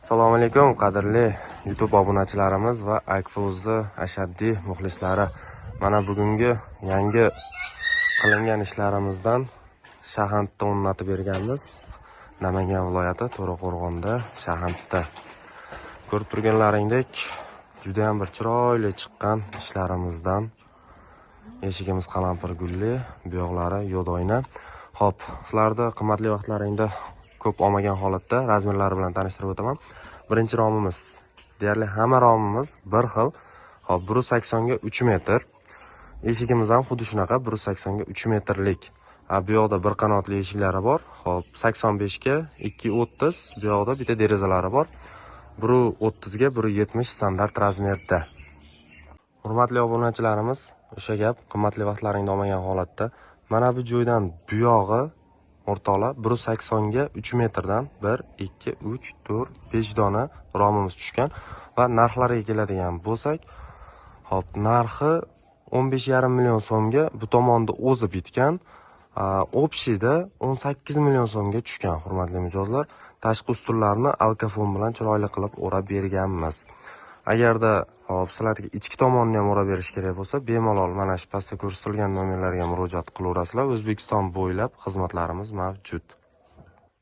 Assalomu alaykum, qadrli YouTube obunachilarimiz va Akfa.uz'ni ashaddiy muxlislari. Mana bugungi yangi qilingan ishlarimizdan Shahantda o'rnatib berganmiz. Namangan viloyati To'raqo'rg'onda Shahantda. Ko'rib turganlaringdek, juda ham bir chiroyli chiqqan ishlarimizdan. Eshigimiz qalampir gulli, bu yoqlari yo'd oyna. Xo'p, sizlarni qimmatli vaqtlaringda ko'p olmagan holatda razmerlari bilan tanishtirib o'taman. Birinchi romimiz, deyarli hamma romimiz bir xil. Xo'p, 180 ga 3 metr. Eshigimiz ham xuddi shunaqa 180 ga 3 metrlik. Bu yoqda bir qanotli eshiklari bor. Xo'p, 85 ga 2.30, bu yoqda bitta derazalari bor. 1.30 ga 1.70 standart razmerda. Hurmatli obunachilarimiz, o'sha gap, qimmatli vaqtlaringni olmagan holatda mana bu joydan bu yog'i o'rtoqlar 180 ga 3 metrdan 1, 2, 3, 4, 5 dona romimiz tushgan va narxlariga keladigan bo'lsak, xo'p, narxi 15,5 million so'mga bu tomonda o'zi bitgan, общий da 18 million so'mga tushgan, hurmatli mijozlar. Tashqi ustunlarni alkafon bilan chiroyli qilib o'rab berganmiz. Agarda hop sizlarga ichki tomonni ham o'rab berish kerak bo'lsa, bemalol mana shu pastda ko'rsatilgan nomerlarga murojaat qilaverasizlar. O'zbekiston bo'ylab xizmatlarimiz mavjud.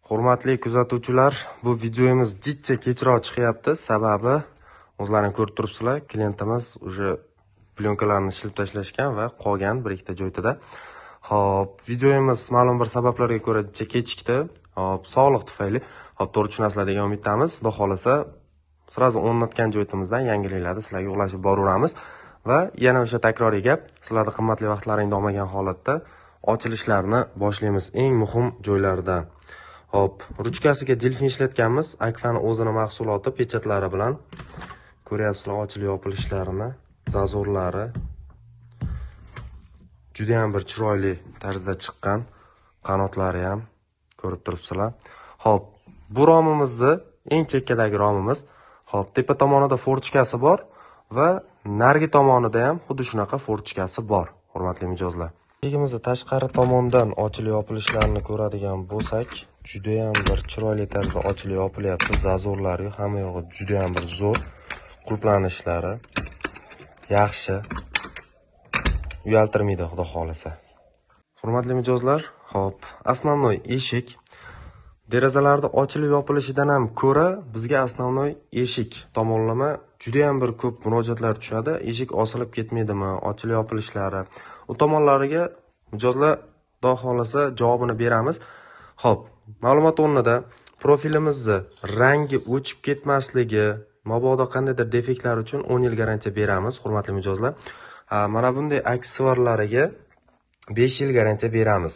Hurmatli kuzatuvchilar, bu videomiz jidcha kechroq chiqyapti. Sababi o'zlaring ko'rib turibsizlar, klientimiz уже plyonkalarni shilib tashlashgan va qolgan bir ikkita joyda. Xo'p, videomiz ma'lum bir sabablarga ko'ra jidcha kechikdi. Xo'p, sog'liq tufayli. Xo'p, to'g'ri tushunasizlar degan umiddamiz. Xudo xolasa сразу o'rnatgan joyimizdan yangiliklarni sizlarga ulashib boraveramiz. Va yana o'sha takroriy gap, sizlarni qimmatli vaqtlaringni olmagan holatda ochilishlarni boshlaymiz eng muhim joylardan. Xo'p, ruchkasiga delfin ishlatganmiz. Akfani o'zini mahsuloti pechatlari bilan ko'ryapsizlar ochilib yopilishlarini, zazorlari juda ham bir chiroyli tarzda chiqqan, qanotlari ham ko'rib turibsizlar. Xo'p, bu romimizni eng chekkadagi romimiz. Xo'p, tepa tomonida forchkasi bor va narigi tomonida ham xuddi shunaqa forchkasi bor, hurmatli mijozlar. Eshigimizni tashqari tomondan ochilib yopilishlarini ko'radigan bo'lsak, juda ham bir chiroyli tarzda ochilib yopilyapti. Zazorlari hamma yog'i juda ham bir zo'r. Qulflanishlari yaxshi. Uyaltirmaydi, xudo xolasa. Hurmatli mijozlar, xo'p, основной eshik derazalarni ochilib yopilishidan ham ko'ra bizga основной eshik tomonlama juda ham bir ko'p murojaatlar tushadi. Eshik osilib ketmaydimi, ochilib yopilishlari. U tomonlariga mijozlar xudo xolasa javobini beramiz. Xo'p, ma'lumot o'rnida profilimizni rangi o'chib ketmasligi, mabodo qandaydir defektlar uchun 10 yil garantiya beramiz, hurmatli mijozlar. Mana bunday aksessuarlariga 5 yil garantiya beramiz.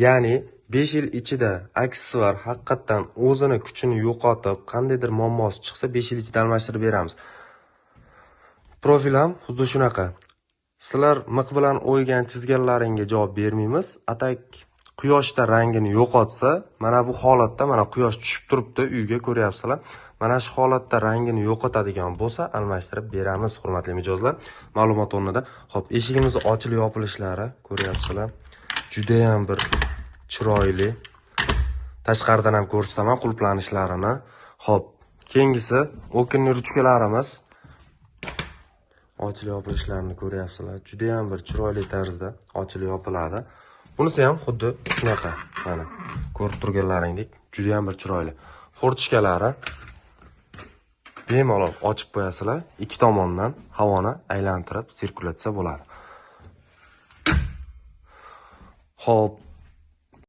Ya'ni 5 yil ichida aksessuar haqiqatdan o'zini kuchini yo'qotib, qandaydir muammosi chiqsa 5 yil ichida almashtirib beramiz. Profil ham xuddi shunaqa. Sizlar miq bilan o'ygan chizganlaringga javob bermaymiz. Atak quyoshda rangini yo'qotsa, mana bu holatda mana quyosh tushib turibdi uyga, ko'ryapsizlar. Mana shu holatda rangini yo'qotadigan bo'lsa, almashtirib beramiz, hurmatli mijozlar. Ma'lumot o'rnida. Xo'p, eshigimizni ochilib yopilishlari ko'ryapsizlar. Juda ham bir chiroyli. Tashqaridan ham ko'rsataman qulflanishlarini. Xo'p, keyingisi оконный ruchkalarimiz. Ochilib yopilishlarini ko'ryapsizlar. Juda ham bir chiroyli tarzda ochilib yopiladi. Bunisi ham xuddi shunaqa. Mana ko'rib turganlaringdek, juda ham bir chiroyli. Fortichkalari bemalol ochib qo'yasizlar, ikki tomondan havoni aylantirib sirkulyatsiya bo'ladi. Xo'p,